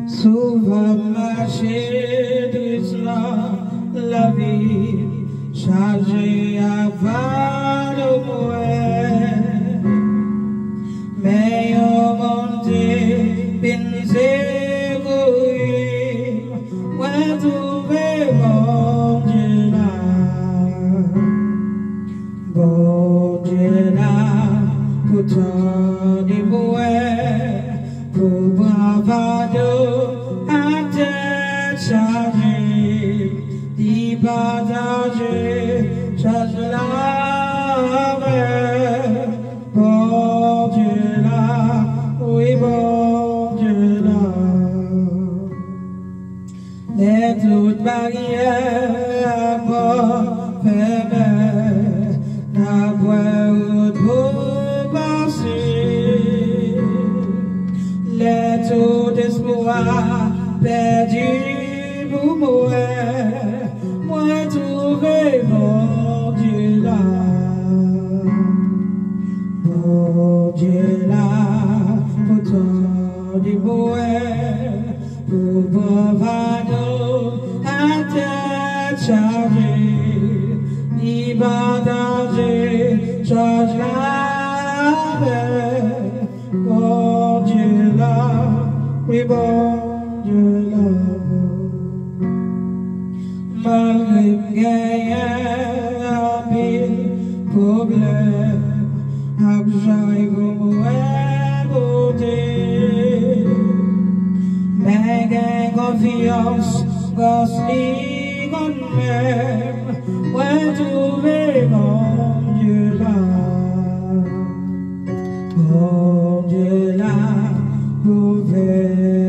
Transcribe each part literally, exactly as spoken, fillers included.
Souvan m mache tris nan lavi, chaje ak fado mwen. Men yon Bondye vin sekouri m, mwen twouve Bondye la. Bondye la pou tande mwen, pou pran fado ak tèt chaje, li pataje chaj la avè Bondye la, wi Bondye la. Lè tout baryè ak pòt fèmen, n ap wè wout pou pase. Lè tout espwa pèdi pou mwen, mwen twouve Bondye la. Bondye la pou tande mwen, pou pran fado ak tèt chaje, li pataje chaj la avè Bondye la, wi Bondye la. Malgre m genyen anpil pwoblèm ak jan pou m wè kote, men gen konfyans, gras li konn menm, mwen twouve Bondye la. Bondye la pou fè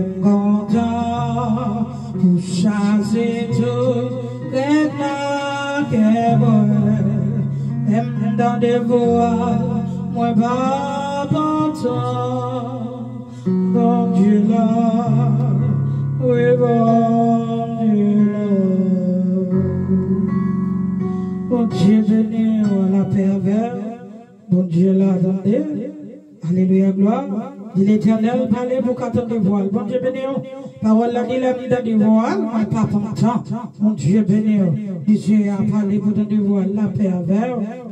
m kontan, pou chase tout krent nan kè mwen. Lè m tande vwa l, mwen pa pantan. Bondye la, wi Bondye la. Bondye beni w, lapè avè w. Bondye la, tande. Alelouya, glwa. Di Letènèl pale pou w ka tande vwa l. Bondye beni w. Pawòl la di lè m tande vwa l, mwen pa pantan. Bondye beni w. Di Seyè a pale pou w tande vwa l, lapè avè w.